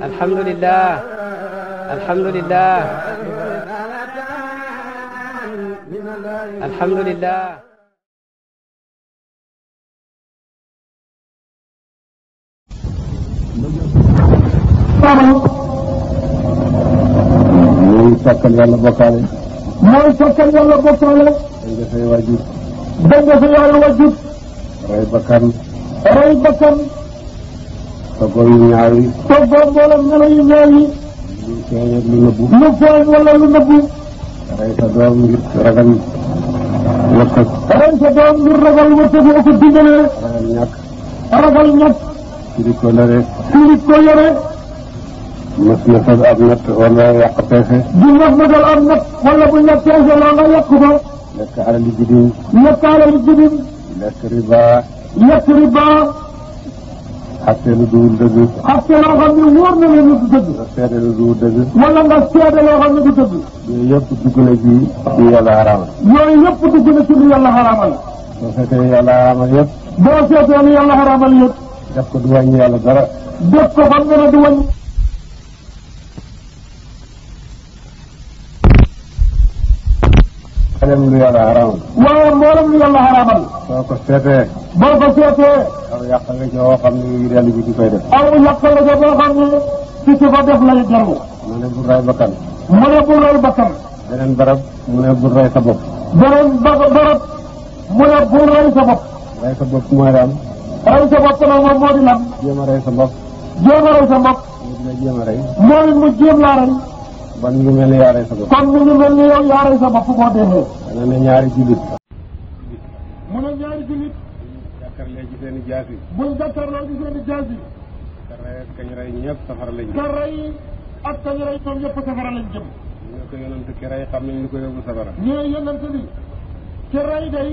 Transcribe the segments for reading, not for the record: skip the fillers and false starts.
alhamdulillah alhamdulillah alhamdulillah mooy sakkal yàlla bokkaale. mooy sakkal yàlla bokkaale. dañ dafay wajib. dañ dafay yàlla wajib. rey bakkan. rey bakkan. toggoo yu ñaaw yi. toggoo mboolem melo yu ñaaw yi. lu feeñ ak lu nëbbu. lu feeñ wala lu nëbbu. rey sa doom ngir ragal wërsëg. rey sa doom ngir ragal wërsëg boo ko dimbalee. ragal ñàkk. ragal ñàkk. kili ko lëre. kili ko yore. mas nasal ab natt wala yàq peese. di mas nasal ab natt wala bu ñàkk peese loo nga yàq ko. lekk alali jidim. lekk alali jidim. lekk riba. lekk riba. xatte lu duwul dëgg. xatte loo xam ne wóor na leen du dëgg. nga seede lu duwul dëgg. wala nga seede loo xam ne du dëgg. yooyu yëpp dugg na ci lu yàlla xaraamal. yooyu yëpp dugg na ci lu yàlla xaraamal. soo seetee yàlla xaraamal yëpp. boo seetee lu yàlla xaraamal yëpp. def ko du wàññi yàlla dara. def ko xam nga ne du wàññi. mboolem lu yàlla xaraamal. waaye mboolem lu yàlla xaraamal. soo ko seetee. boo ko seetee. aw yàq nga ci woo xam ne yàlla bi di koy def. aw yàq nga ci boo xam ne ci ci ko def lay dellu. mu ne bu ray bakkan. mu ne bu rey bakkan. beneen barab mu ne bu ray sa bopp. beneen barab mu ne bu rey sa bopp. ray sa bopp mooy lan. rey sa bopp nag moom moo di lan. jéem a rey sa bopp. jéem a rey sa bopp. mu dina jéem a rey. mooy mu jéem laa rey. ban ngi mel ni yaa rey sa bopp. kon mu ngi mel ni yow yaa rey sa bopp boo dee. dana ne ñaari jullit. mu ne ñaari jullit. jàkkaarloo ci seen i jaasi. buñ jàkkaarloo ci seen i jaasi. ka rey ak kañ rey ñëpp safara lañ jëm. ka rey ak kañ rey ñoom ñëpp safara lañ jëm. ñu ne ko yonent ki rey xam nañ li ko yóbbu safara. ñooy yonent bi ki rey day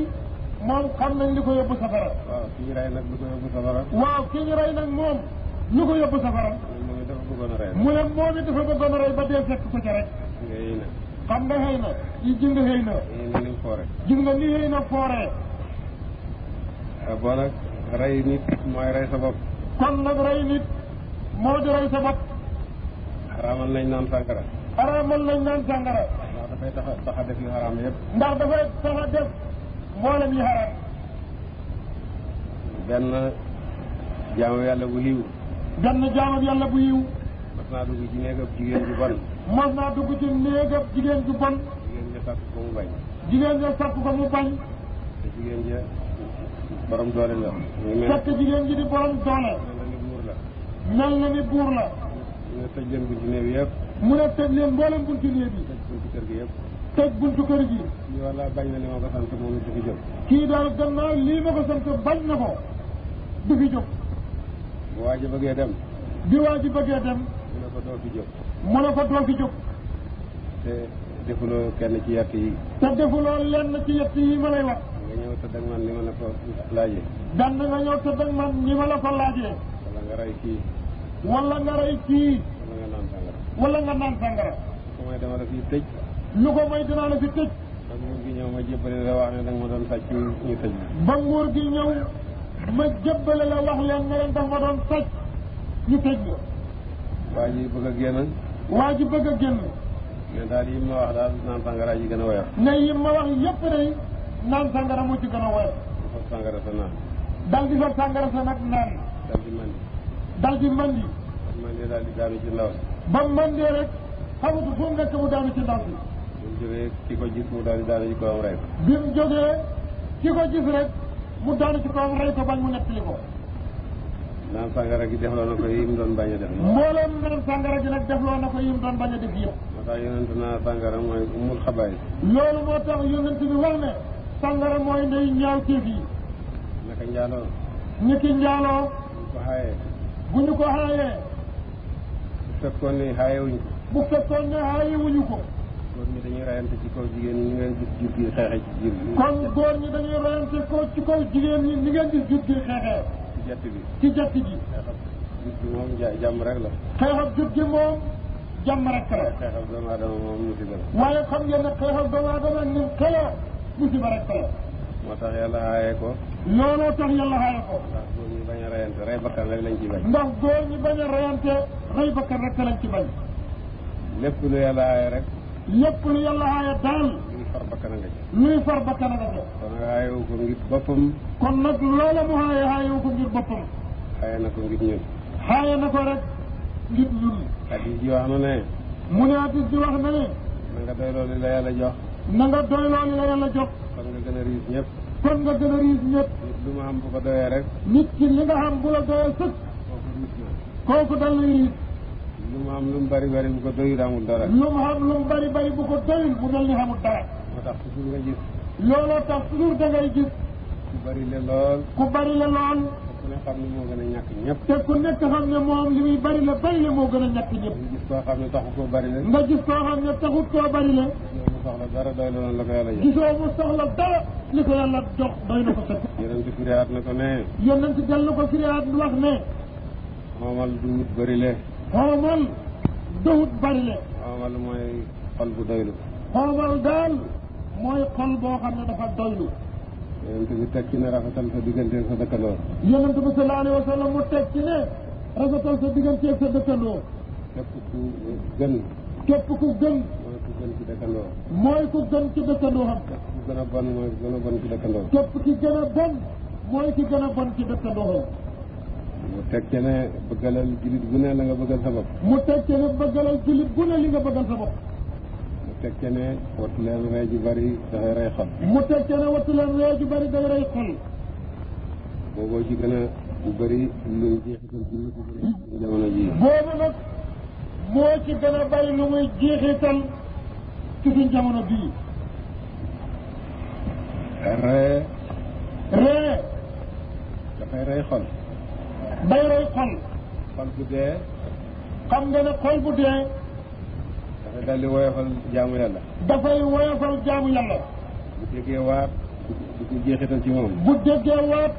moom xam nañ li ko yóbbu safara. waaw ki ñu rey nag li ko yóbbu safara. waaw ki ñu rey nag moom lu ko yóbbu safara. moom it dafa bëggoon a rey. mu ne moom it dafa bëggoon a rey ba dee fekk ko ca rek. nga yéy na. xam nga xëy na yi ji nga xëy na. yéy na ni mu foore. gis nga ni xëy na fooree. boo nag rey nit mooy rey sa bopp. kon nag rey nit moo di rey sa bopp. xaraamal nañ naan sàngara. xaraamal nañ naan sàngara. ndax dafay tax a def yu xaraam yëpp. ndax dafay tax a def mboolem yi xaraam. benn jaamu yàlla bu xiiw. benn jaamu yàlla bu yiw. mas naa dugg ci néegab jigéen ju bon. mos naa dugg ci néegab jigéen ju bon. jigéen ja sàkk ko mu bañ. jigéen ja sàkk ko mu bañ. te jigéen ja borom doole la. mu ngi mel fekk jigéen ji di borom doole. ni buur la. mel na ni buur la. mu ne tëj leen bunti néew yëpp. mu ne tëj leen mboolem buntu néeg bi. tëj bunti kër gi yëpp. tëj buntu kër gi. lii wala bañ na li ma ko sant moom it du fi jóg. kii daal gannaaw lii ma ko sant bañ na ko du fi jóg. bu waa ji bëggee dem. bi waa ji bëggee dem. mu ne ko doo fi jóg. mu ne ko doo fi jóg. te defuloo kenn ci yett yi. te defuloo lenn ci yett yi ma lay wax. nga ñëw tëdd ak man ni ma la ko laajee. dann nga ñëw tëdd ak man ni ma la ko laajee. wala nga rey kii. wala nga rey kii. wala nga naan sàngara. wala nga naan sàngara. su may dama la fi tëj. lu ko mooy dinaa la fi tëj. ba nguur gi ñëw ma jébbale la wax ne danga ma doon sàcc ñu tëj. ba nguur gi ñëw ma jébbale la wax leen ne leen daf ma doon sàcc ñu tëj la. waa ji bëgg a génn. waa ji bëgg a génn. mais daal yi ma wax daal naan sàngara ji gën a woyof. ne yi ma wax yépp day naan sàngara moo ci gën a woyof. dafa sàngara sa naan. dal di fa sàngara sa nag naan. dal di mandi. dal di mandi. mandi daal di daanu ci ndaw si. ba mandee rek xamatu fu mu nekk mu daanu ci ndaw si. bu mu jógee ki ko gis mu daal di daanu ci kawam rey ko. bi mu jógee ki ko gis rek mu daanu ci kawam rey ko bañ mu nettali ko. naan sàngara gi defloo na ko yi mu doon bañ a def. mboolem naan sàngara gi nag defloo na ko yi mu doon bañ a def yëpp. moo tax yonent naa sàngara mooy umul xabaay. loolu moo tax yonent bi wax ne sàngara mooy ndey ñaaw téef yi. naka njaaloo. ñi ki njaaloo. bu ko xaayee. bu ñu ko xaayee. bu fekkoon ni xaayewuñ ko. bu fekkoon ne xaayewuñu ko. góor ñi dañuy rayante ci kaw jigéen ñi ngeen gis jur gi xeexe ci jur gi. kon góor ñi dañuy rayante ko ci kaw jigéen ñi ni ngeen gis jur gi xeexee. ci jett bi. ci jett gi. xeexab jur gi moom jàmm rek la. xeexab jur gi moom jàmm rek la. xeexab doomu aadama moom musiba la. waaye xam ngeen ne xeexab doomu aadama ni xeloo musiba rek la. moo tax yàlla aaye ko. looloo tax yàlla xaaye ko. ndax góor ñi bañ a rayante rey bakkan rek lañ ci bañ. ndax góor ñi bañ a rayante rey bakkan rek lañ ci bañ. lépp lu yàlla aaye rek. lépp lu yàlla xaaye daal. luy far bakkan nga ci. luy far bakkan nga ci. kon nag aayewu ko ngir boppam. kon nag loola mu xaayewu ko ngir boppam. aaye na ko ngir ñun. xaaye na ko rek ngir ñun. hadis ji wax na ne. mu ne hadis ji wax na ne. na nga doy loolu la yàlla jox. na nga doy loolu la yàlla jox. kon nga gën a riis ñëpp. kon nga gën a riis ñëpp. nit lu mu am bu ko doyee rek. nit ki li nga xam bu la doyee sëkk. kooku riis na. kooku dal lay riis. lu mu am lu mu bari bari bu ko doyul amul dara. lu mu xam lu mu bari bari bu ko doyul mu mel ni xamul dara. moo tax toujours nga gis. looloo tax toujours da ngay gis. ku bari le lool. ku bari la lool. ku ne xam ne moo gën a ñàkk ñëpp. te ku nekk xam ne moom li muy bari la moo gën a ñàkk ñëpp. nga gis koo xam ne taxu koo bari le. nga gis koo xam ne taxut koo bari le. yow mu soxla dara doy loolu la ko yàlla jox. gisoo mu soxla dara li ko yàlla jox doy na ko sëkk. yeneen ci firiyaat na ko ne. yonent dellu ko firiyaat wax ne. xoomal du wut bari le. xoomal duhut bari le. xoomal mooy xol bu doylu. xoomal daal mooy xol boo xam ne dafa doylu. yonent bi teg ci ne rafetal sa diggante sa dëkkandoo. yonent bi sallallahu alayhi wa sallam mu teg ci ne rafetal sa diggante sa dëkkandoo. képp ku gën. képp ku gën. mooy ku gën ci dëkkandoo. mooy ku gën ci dëkkandoo xam. képp ku gën a bon mooy ku gën a bon ci dëkkandoo. képp ki gën a bon mooy ki gën a bon ci dëkkandoo xam. mu teg ci ne bëggalal jullit bu ne la nga bëggal sa bopp. mu teg ci ne bëggalal jullit bu ne li nga bëggal sa bopp. mu teg ci ne wattu leen rey ju bari dafay rey xol. mu teg ci ne wattu leen rey ju bari day rey xol. booboo ci gën a bëri luy jeexital ci nit ñi jamono jii. boobu nag moo ci gën a bari lu muy jeexital ci suñ jamono bii. ree dafay rey xol. day rey xol. xol bu dee. xam nga ne xol bu dee. dafay daldi woyofal jaamu yàlla. dafay woyofal jaamu yàlla. bu déggee waat du ko jeexital ci moom. bu déggee waat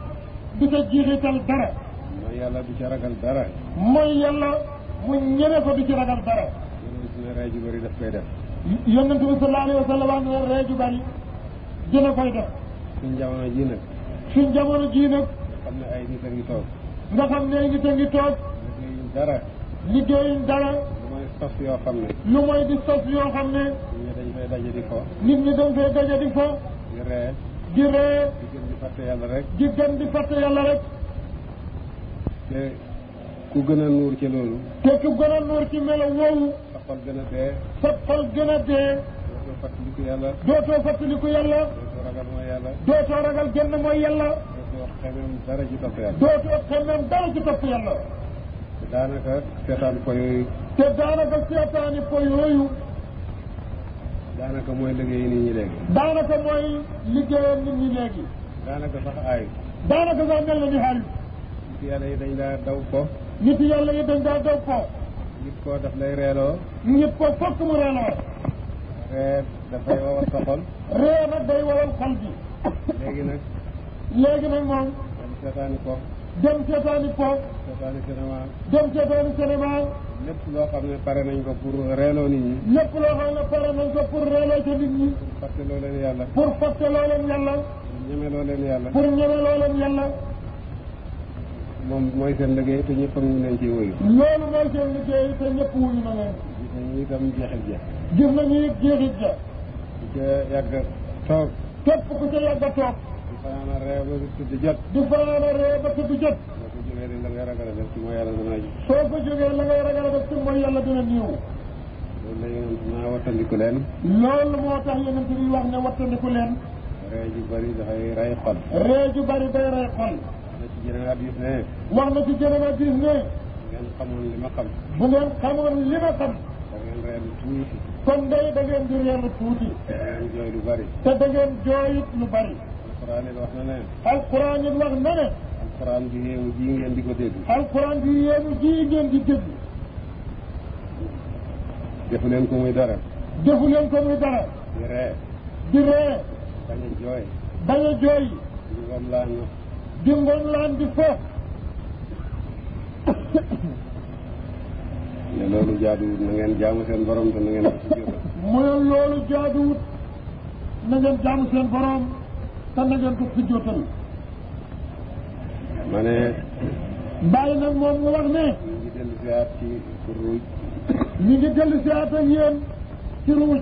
du ko jeexital dara. mooy yàlla du ci ragal dara. mooy yàlla mu ñeme ko du ci ragal dara. yonent ne rey ju bari daf koy def. yonent bi sallallahu alayhi wa sallam wax ne rey ju bari dina koy def. suñ jamono ji nag. suñ jamono jii nag. xam ne ay nit a ngi toog. nga xam ne nit a ngi toog. liggéeyuñ dara. liggéeyuñ dara. lu mooy sos yoo xam ne. lu mooy di sos yoo xam ne. nit ñi dañ fay daje di ko. nit ñi dañ fay daje di fo. di ree. di ree. di gën di fàtte yàlla rek. di gën di fàtte yàlla rek. te ku gën a nuur ci loolu. te ku gën a nuur ci melo woowu. sa xol gën a dee. sa xol gën a dee. dootoo fàttaliku yàlla. dootoo fàttaliku yàlla. dootoo ragal mooy yàlla. dootoo ragal genn mooy yàlla. dootoo xemem dara ci topp yàlla. dootoo xemem dara ci topp yàlla. te daanaka seetaan ko yooyu. te daanaka seetaani po yooyu. daanaka mooy liggéey nit ñi léegi. daanaka mooy liggéeyam nit ñi léegi. daanaka sax aayu. daanaka sax mel na ni xaayu. nit yàlla yi dañ daa daw ko. nit yàlla yi dañ daa daw ko. nit ko daf lay reeloo. nit ko fokk mu reeloo. ree dafay wawal sa xol. ree nag day waral xol bi. léegi nag. léegi nag moom. dem seetaani ko. dem seetaani po. seetaani cinéma. dem seetaani cinéma. lépp loo xam ne pare nañ ko pour reeloo nit ñi. lépp loo xam ne pare nañ ko pour reeloo ca nit ñi. pour fàtteloo leen yàlla. pour fàtteloo leen yàlla. pour ñemeloo leen yàlla. pour ñemeloo leen yàlla. moom mooy seen liggéey te ñëpp a ngi leen ciy wuyu. loolu mooy seen liggéey te ñëpp wuyu na leen. gis nañu itam jeexit ja. gis nañu it jeexit ja. di ca yàgg toog. képp ku ca yàgg a toog. di fanaana ree ba tudd jot. di fanaana ree ba tudd jot. boo ko jógee di la ngay ragal a def ci mooy yàlla dana ji. soo ko jógee la ngay ragal a def ci mooy yàlla dina niiw. loolu la yonent naa wattandiku leen. loolu moo tax yonent bi wax ne wattandiku leen. ree ju bari dafay rey xol. ree ju bari day rey xol. na ci jeneen hadiis ne. wax na ci jeneen hadiis ne. ngeen xamoon li ma xam. bu ngeen xamoon li ma xam. da ngeen reelu tuuti. kon day da ngeen di reelu tuuti. da ngeen jooy lu bari. te da ngeen jooyit lu bari. alquran it wax na ne. alquran it wax na ne. alquran bi yéemu ji ngeen di ko dégg. alquran bi yéemu ji ngeen di dégg. defu leen ko muy dara. defu leen ko muy dara. di ree. di ree. bañ a jooy. bañ a jooy. di ngom laan di ngoon laan di fo. ne loolu jaaduwut na ngeen jaamu seen borom te na ngeen ko sujjóotal. mu ne loolu jaaduwut na ngeen jaamu seen borom te na ngeen ko sujjóotal. ma ne bàyyi nag moom mu wax ne ñu ngi dellu siyaat ci ruuj ñu ngi dellu siyaat ak yéen ci ruuj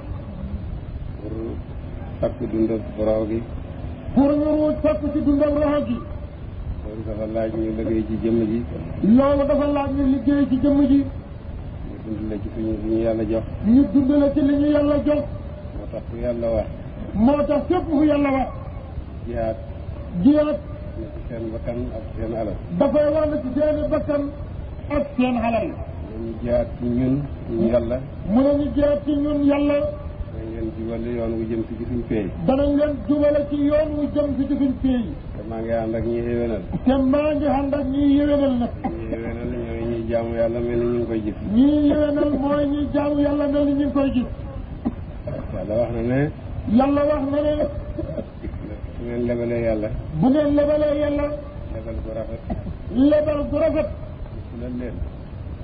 pour sakk dundal roxo gi pour ñu ruuj sakk ci dundal roxo gi loolu dafa laaj ñu liggéey ci jëmm ji loolu dafa laaj ñu liggéey ci jëmm ji ñu dundale ci suñu yàlla jox ñu dundale ci li ñu yàlla jox moo tax fu yàlla wax moo tax fépp fu yàlla wax jihaat jihaat ne ci seen bakkan ak seen alal dafay wax na ci seeni bakkan ak seen xalal ñu jihaat ci ñun yàlla mu ne ñu jihaat ci ñun yàlla dañ leen jubale yoon wu jëm si ci suñ peey danañ leen jubale ci yoon wu jëm si ci suñ peey te maa ngi ànd ak ñi yéwénal te maa ngi ànd ak ñiy yéwénal nag ñi yéwénal ñooy ñuy jaamu yàlla mel ni ñu ngi koy gis ñiy yéwénal mooy ñi jaamu yàlla mel ni ñu ngi koy gis yàlla wax na ne yàlla wax na ne su ngeen lebalee yàlla bu ngeen lebalee yàlla lebal ko rafet lebal gu rafet fulal leen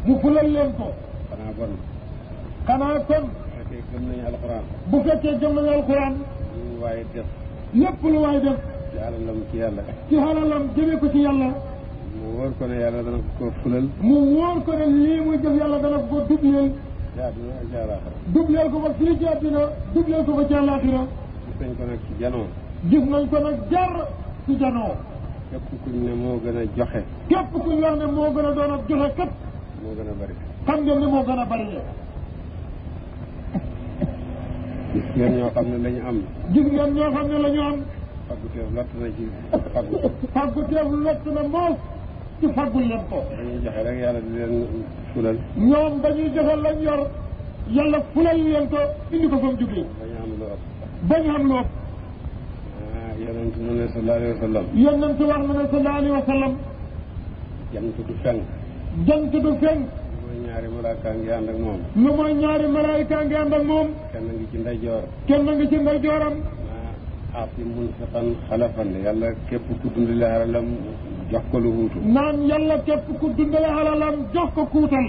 mu fulal leen ko xanaa bon xanaa kon bu fekkee gëm nañu alxuraan bu fekkee gëm nañu alxuraan lu waaye def lépp lu waay def ci alalam ci yàlla ci xalalam jëmee ko ci yàlla mu wóor ko ne yàlla dana ko fulal mu wóor ko ne lii muy def yàlla dana ko dubleel ci àdduna ak ci àllaaxira dubleel ko ba fii ci àddina dubleel ko ba ci àllaaxira gis nañ ko nag ci janoo gis nañ ko nag jar ci janoo képp kuñ ne moo gën a joxe képp kuñ wax ne moo gën a doon ak joxe kat moo gën a bari xam ngeen ne moo gën a bari gis ngeen ñoo xam ne lañu am gis ngeen ñoo xam ne la ñu am fagguteef lott na ci faggu faggu teef lott na moos ci faggul leen ko dañuy joxe rek yàlla di leen fulal ñoom dañuy joxe lañ yor yàlla fulal leen ko indi ko fa mu jógee dañu am lu ëpp bañ am lu ëpp yonent mu ne sallallahu alayhi wa sallam yonent wax na ne sallallahu alayhi wa sallam jant du fenk jant du fenk mooy ñaari malaaka ngi ànd ak moom lu mooy ñaari malaayika ngi ànd ak moom kenn ngi ci ndeyjoor kenn ngi ci ndeyjooram aati munfiqan xalafan yàlla képp ku dundale alalam jox ko lu wuutu naan yàlla képp ku dundale alalam jox ko kuutal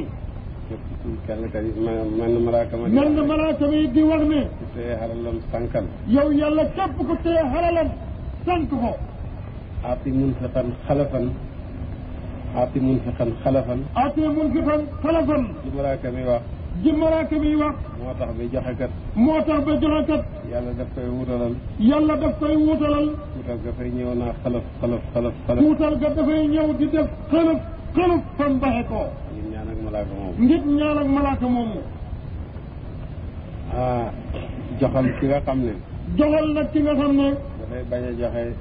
képp ku kenn kay man malaaka ma mel na malaaka mi di wax ne ku téye alalam sànkal yow yàlla képp ku téye alalam sant ko aati munfiqan xalafan aati munfiqan xalafan atee mun fi fan xalafan ci malaaka mi wax ji malaaka mi wax moo tax bi joxe kat moo tax ba joxe kat yàlla daf koy wutalal yàlla daf koy wuutalal wutal ga fay ñëw naa xalaf xalaf xalaf xalaf kuutal ga dafay ñëw di def xëlëf xëlëf fan baxe ko ngir ñaan ak malaaka moom ngir ñaan ak malaaka moomu joxal ki nga xam ne joxal nag ki nga xam ne dafay bañ a joxe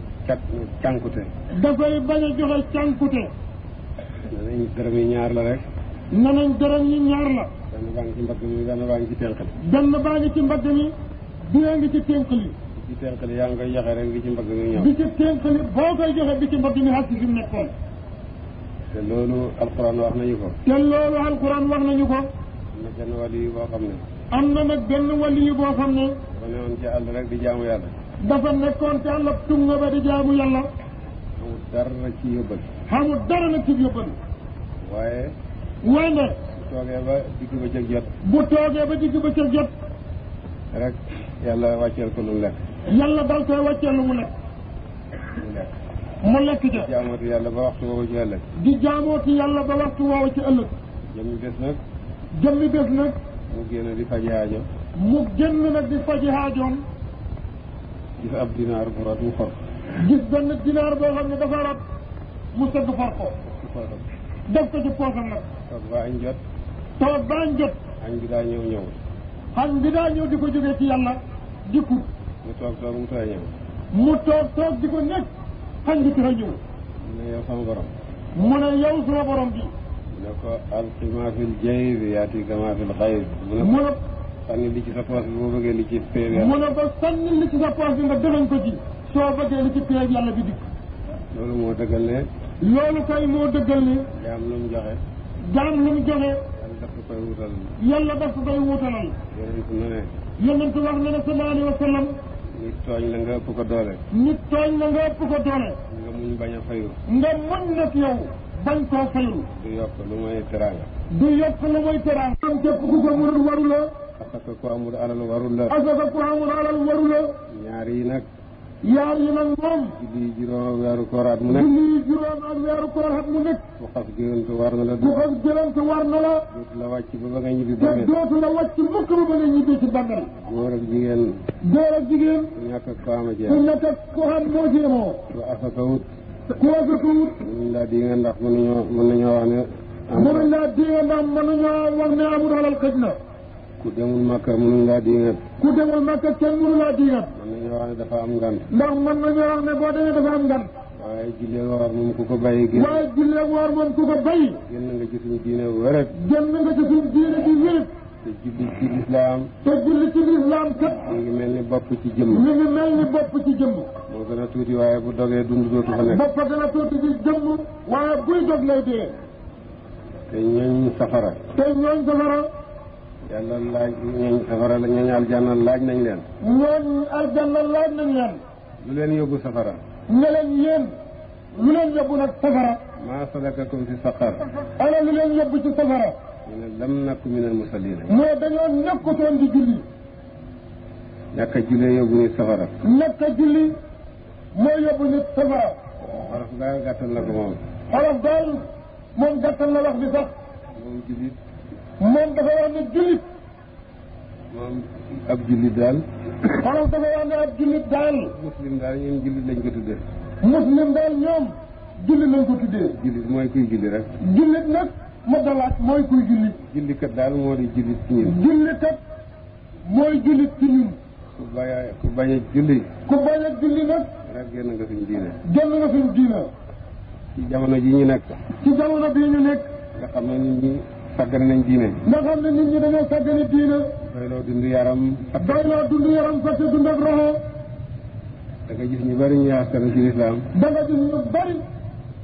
cànkute dafay bañ a joxe cànkute danañ dërëm yi ñaar la rek nanañ dërëm yi ñaar la benn baa ngi ci mbagg mi benn baa ngi ci tenq li benn baa ngi ci mbagg mi biyee ngi ci ténk li ci tenq li yaa ngi koy joxe rek bi ci mbagg mi ñëw bi ci ténk li boo koy joxe bi ci mbagg mi xas fi mu nekkoon te loolu alquran wax nañu ko te loolu alquran wax nañu ko am na benn wàll yi boo xam ne am na nag benn wali yi boo xam ne dafa newoon ci àll rek di jaamu yàlla dafa nekkoon ci àll tunga ba di jaamu yàlla amul dara ci yóbbal xamul dara nag ci yóbbal waaye wande bu toogee ba digg ba jëg jot bu toogee ba digg ba ca jot rek yàlla wàcceel ko lu mu lekk yàlla dal koy wàccee lu mu lekk mu lekk ca jaamooti yàlla ba waxtu boobu ci ëllëg di jaamooti yàlla ba waxtu woowu ci ëllëg jëmmi bés nag jëmmi bés nag mu génn di faji aajo mu génn nag di faji haajoom gis ab dinaar bu rot mu xor gis benn dinaar boo xam ne dafa rot mu sëgg far ko ci poosam def ko ci poosam nag toog ba añ jot toog ba añ jot añ bi daa ñëw ñëw xam bi daa ñëw di ko jógee ci yàlla dikkut mu toog mu tëra ñëw mu toog di ko nekk xañ bi tëra ñëw mu ne yow sama borom mu ne yow suma borom bi mu ne ko alqi ma fil jaybi yaatika ma fil xayb mu ne sànni li ci sa poos bi boo bëggee li ci péew mu ne ko sànni li ci sa poos bi nga defañ ko ci soo bëggee li ci péew yàlla bi dikk loolu moo dëggal ne loolu kay moo dëggal ni jaam lu mu joxe jaam lu mu joxe yàlla daf ko koy wutal yàlla daf ko koy wuutalal yonent na ne yonent wax na ne sallallahu alayhi wa sallam nit tooñ la nga ëpp ko doole nit tooñ la nga ëpp ko doole nga muñ bañ a fayu nga mën nag yow bañ koo fayul du yokk lu may teraanga du yokk lu muy teraanga am képp ku ko mënul waru la parce que ku amul alal warul la asaka ku amul alal waru la ñaar yi nag yaar yi nag moom julli juróom weeru koor at mu nekk julli juróom ak weeru koor at mu nekk bu xas gërënte war na la bu xas gërënte war na la dootu la wàcc ba nga ñibbi te bàmmeel dootu la wàcc mukk ba nga ñibbi ci bàmmeel góor ak jigéen góor ak jigéen ku ñàkk ak ko ama ku jeex nekk ak ku xam moo ci yemoo ku asaka wut ku asaka wut mënuñ laa di nga ndax mën nañoo wax ne mënuñ laa dinga ndax mënuñoo wax ne amul alal xëj na ku demul Makka mënuñ laa di nga ku demul Makka kenn mënu laa dingat mën nañoo wax ne dafa am ngant ndax mën nañoo wax ne boo demee dafa am ngan waaye jullee woor moom ku ko bàyyi génn waaye jullee woor moom ku ko bay génn nga ci suñu diine bu wéret génn nga ci suñu diine bi wérit te julli ci lislaam te julli ci lislaam kat mi ngi mel ni bopp ci jëmm mi ngi mel ni bopp ci jëmm moo gën a tuuti waaye bu dogee dund dootu fa nekk bopp gën a tuuti ci jëmm waaye buy dog lay dee te ñooñ safara te ñooñ safara yàlla laaj ñooñ safara la ñooñ aljanna laaj nañ leen ñooñ aljanna laaj nañ leen lu leen yóbbu safara ne leen yéen lu leen yóbbu nag safara maa salakakum fi saqar ana lu leen yóbbu ci safara ñu ne lam nakku min al musallina mooy dañoo nekkutoon di julli ñàkk a jullee yóbbu nit safara nekk julli mooy yóbbu nit safara xaraf gaa gàttal na ko moom xolof daal moom gàttal na wax bi sax moom jullit moom dafa wax ne jullit moom ab jullit daal xolof dafa wax ne ab jullit daal muslim daal ñun jullit lañ ko tuddee muslim daal ñoom jullit lañ ko tuddee jullit mooy kuy julli rek jullit nag ma dalaat mooy kuy julli jullikat daal moo di jullit ci ñun julli kat mooy jullit ci ñun ku bañ a julli ku bañ a julli nag rek génn nga suñu diine génn nga suñu diina ci jamono ji ñu nekk ci jamono bii ñu nekk nga xam ne nit ñi sàggan nañ diine nga xam ne nit ñi dañoo sàggani diina doyloo dund yaram doy loo dund yaram fàtte dund ak roxo da nga gis ñu bari ñuy askanu ci lislaam da nga gis ñu bari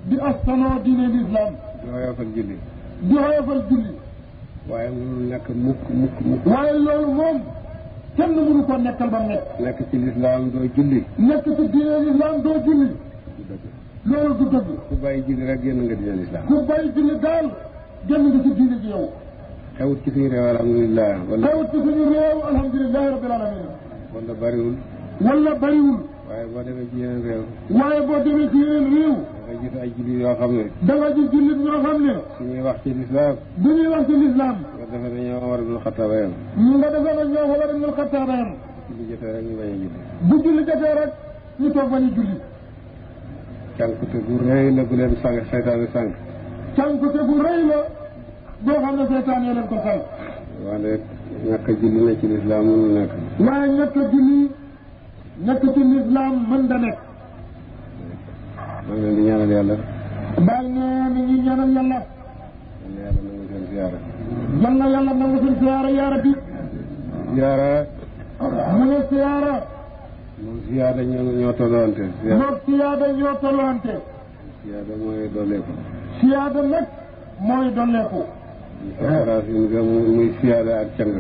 di askanoo diine l'islam di woyofal julli di woyofal julli waaye mënul nekk mukk waaye loolu moom kenn mënu ko nekkal ba nekk nekk ci lislaam doo julli nekk ci diine l'islam doo julli du dëgg loolu du dëgg ku bàyyi julli rek génn nga diine lislaam ku bàyyi julli daal génn nga ci diine ji yow xewut ci suñu réew alhamdulilah wala xewut ci suñu réew alhamdulilahi rabbil alamin wala bariwul wala bariwul waaye boo demee ci yeneen réew waaye boo demee ci yeneen réew da nga gis ay julli yoo xam ne da nga gis jullit ñoo xam ne suñuy wax ci lislaam bu ñuy wax ci l'islam nga defe ne ñoo Omar ibn Xattaab yam nga defee na ñoo Omar ibn Xattaab yam julli jotee rek ñu bañ a julli bu julli jotee rek ñu toog bañ a julli cànkute gu rëy la gu leen sànq seytaane sànq cànkute gu rëy la boo xam ne seytaan yoo leen ko sànq wante ñàkk a julli ne ci lislaam mënul nekk waaye ñàkk a julli nekk ci l'islam mën da nekk maa ngi leen di ñaanal yàlla bàyyi ne ni ñuy ñaanal yàlla yàlla nangu seen ziyaara yal na yàlla nangu suñ siyaara yaa rabbi ziyaara mu ne siyaara moom ziyaada ñoo tolloonte moog siyaada ñoo tolloonte ziyaada mooy dooleeku siyaada nag mooy dolleeku racine ga muy siyaada ak càng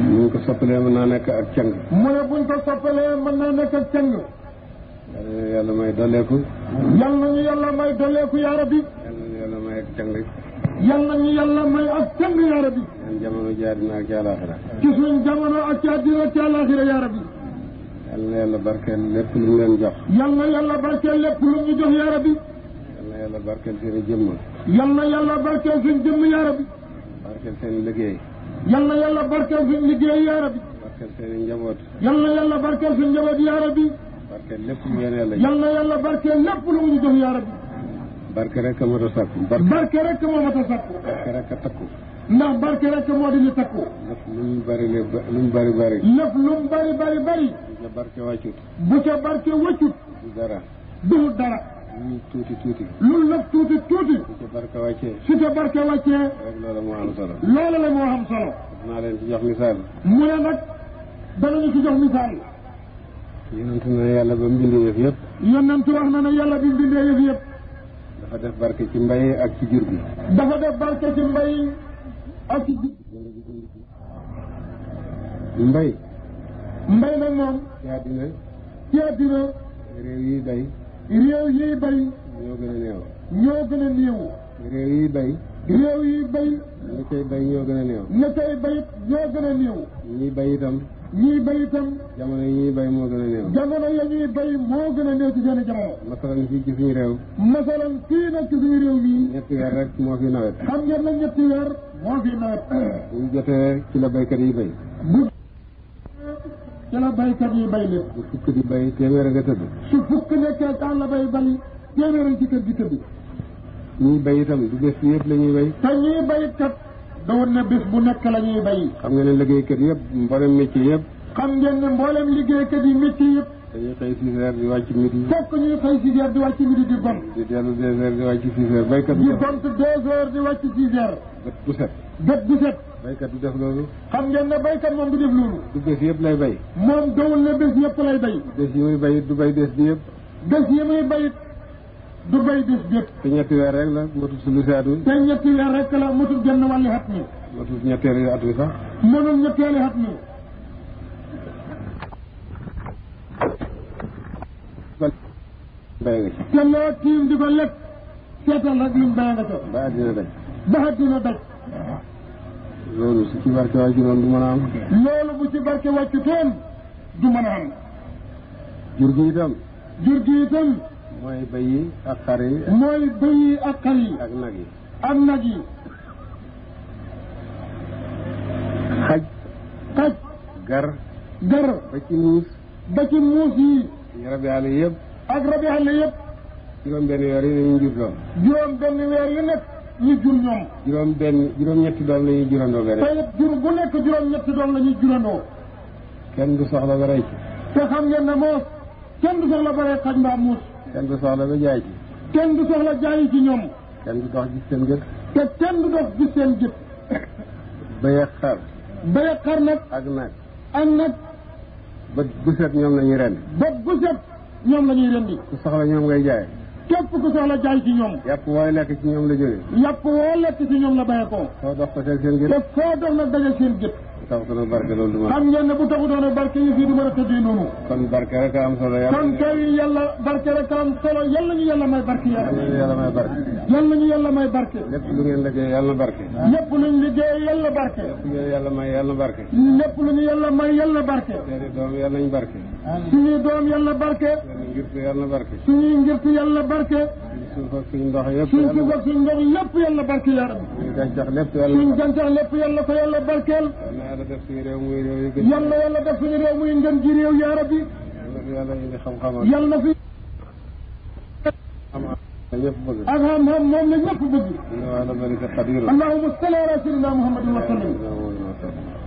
muñ ko soppalee mën naa nekk ak càng mu ne buñ ko soppalee mën naa nekk ak càng yàlla may dooleeku yal nañu yàlla may dolleeku yaa rabbi yàlla may ak càng yal nañu yàlla may ak càng yaa rabbi yan jamono ji àddina ak ci àllaaxira ci suñ jamono ak ci àddina ak ci àllaaxira yaa rabbi yal na yàlla barkeel lépp lu mu leen jox yal na yàlla barkeel lépp lu ñu jox yaa rabbi yal na yàlla barkeel seen i jëmm yal na yàlla barkeel suñ jëmm yaa rabbi barkeel seen i liggéey yal na yàlla barkeel suñ liggéey yaa rabbi barkeel seen i njaboot yal na yàlla barkeel suñ njaboot yaa rabbi barkeel lépp lu leen yàlla yal na yàlla barkeel lépp lu ñu jox yaa rabbi barke rek a mat a sàkku barke rek moo mat a sakku barke rek a takku ndax barke rek moo di ñu takku lépp lu mu bari lépp lu mu bari bu ca barke wàccut bu ca barke wëccut du dara du dara lu tuuti lu lépp tuuti bu ca barke wàccee su ca barke wàccee rek loolu moo am solo loolu la moo am solo dinaa leen ci jox misaal mu ne nag danañu ci jox misaal yonent na yàlla ba mu bindee yëf yëpp yonent wax na ne yàlla bi bindee yëf yëpp dafa def barke ci mbay ak ci jur gi dafa def barke ci mbay ak ci mbay nag moom ci àddina ci àddina réew yi bay réew yi bay ñoo gën a néew ñoo gën a néew réew yi bay réew yi bay ñi koy bay ñoo gën a néew ña koy bayit ñoo gën a néew ñi bay itam ñii bay itam jamono yi ñuy bay moo gën a néew. jamono ya ñuy bay moo gën a néew ci seen jamono. masalan fii ci suñu réew. masalan fii nag ci suñu réew mii. ñetti weer rek moo fi nawet. xam ngeen nag 7 weer moo fi nawet. bu jotee ci la baykat yi bay. bu ci la baykat yi bay lépp. bu fukk di bay téeméer a nga tëdd. su fukk nekkee taan la bay bali téeméer ci kër gi tëdd. ñuy bay itam du bés bi yëpp la ñuy bay. te ñuy bayit kat dawoon ne bés bu nekk la ñuy bay. xam nga ne liggéeykat yëpp mboolem métier yëpp. xam ngeen ne mboolem liggéeykat yi métier yëpp. dañuy xëy 6 heures di wàcc midi. fokk ñuy xëy 6 heures di wàcc midi di gont. di dellu 2 heures di wàcc 6 heures. baykat di gont 2 heures di wàcc 6 heures. bët bu set. bët bu set. baykat du def loolu. xam ngeen ne baykat moom du def loolu. du bés yëpp lay bay. moom dawul ne bés yëpp lay bay. bés yi muy bay du bay bés bi yëpp. bés yi muy bayit du bay bés bi yëpp. te ñetti weer rek la matul su lu si at wi. te ñetti weer rek la matul genn wàlli at mi. matul ñetteelu at wi sax. mënul ñetteeli at mi. bay nga ci. te loo tiim di ko lekk seetal rek lim bay nga ca. ba àddina daj. ba àddina daj. loolu su ci barke wàccu noonu du mën a am. loolu bu ci barke wàccu toon du mën a am. jur gi itam. jur gi itam. mooy bëy yi ak xar yi. mooy bëy yi ak xar yi. ak nag yi. ak nag yi. xaj. xaj. gar. gar. ba ci muus. ba ci muus yi. rabi àll yëpp. ak rabi àll yëpp. juróom benn weer yi dañuy jur doom. juróom benn weer yu nekk ñu jur ñoom. juróom ñetti doom la ñuy jurandoo benn. te it jur bu nekk juróom ñetti doom la ñuy jurandoo. kenn du soxla ba rey ci. te xam ngeen ne moos kenn du soxla ba rey xaj mbaa muus. kenn du soxla ba jaay ci. kenn du soxla jaayi ci ñoom. kenn du dox gis seen gët. te kenn du dox gis seen jët. bëy ak xar. bëy ak xar nag. ak nag. ak nag. bët bu set ñoom la ñuy rend. bët bu set ñoom la ñuy rendi. ku soxla ñoom ngay jaay. képp ku soxla jaay ci ñoom. yàpp wooy lekk ci ñoom la jógee. yàpp woo lekk ci ñoom la bayee ko. soo dox ko teg seen gët. te foo dox nag daje seen gët. tax ko barke loolu du ma. xam ngeen ne bu taxu doon barke yi fii du mën a tëddee noonu. kon barke rek a am solo yàlla. kon kay yàlla barke rek a am solo yàlla ñu yàlla may barke yàlla. yàlla may barke. yàlla ñu yàlla may barke. lépp lu ngeen liggéey yàlla na barke. lépp luñ liggéey yàlla barke. lépp lu ngeen yàlla may yàlla na barke. lépp lu ñu yàlla may yàlla barke. seeni doom yàlla nañ barke. suñuy doom yàlla barke. seeni ngirtu yàlla na barke. suñuy ngirtu yàlla barke. suuf ak suñ ndox yëpp suñ suuf ak suñ ndox lépp yàlla barke yaa rabbi. suñu gàncax lépp yàlla suñ gàncax lépp yàlla ko yàlla barkeel. yàlla def suñu réew muy réew yu gën. yàlla def suñu réew muy ngën ji réew yaa rabbi. yàlla indi xam-xam ak. yàlla fi. xam-xam la ñëpp bëgg. ak xam-xam moom la ñëpp bëgg. inna ala zalika qadir. allahumma salli ala sayyidina muhammadin wa sallim.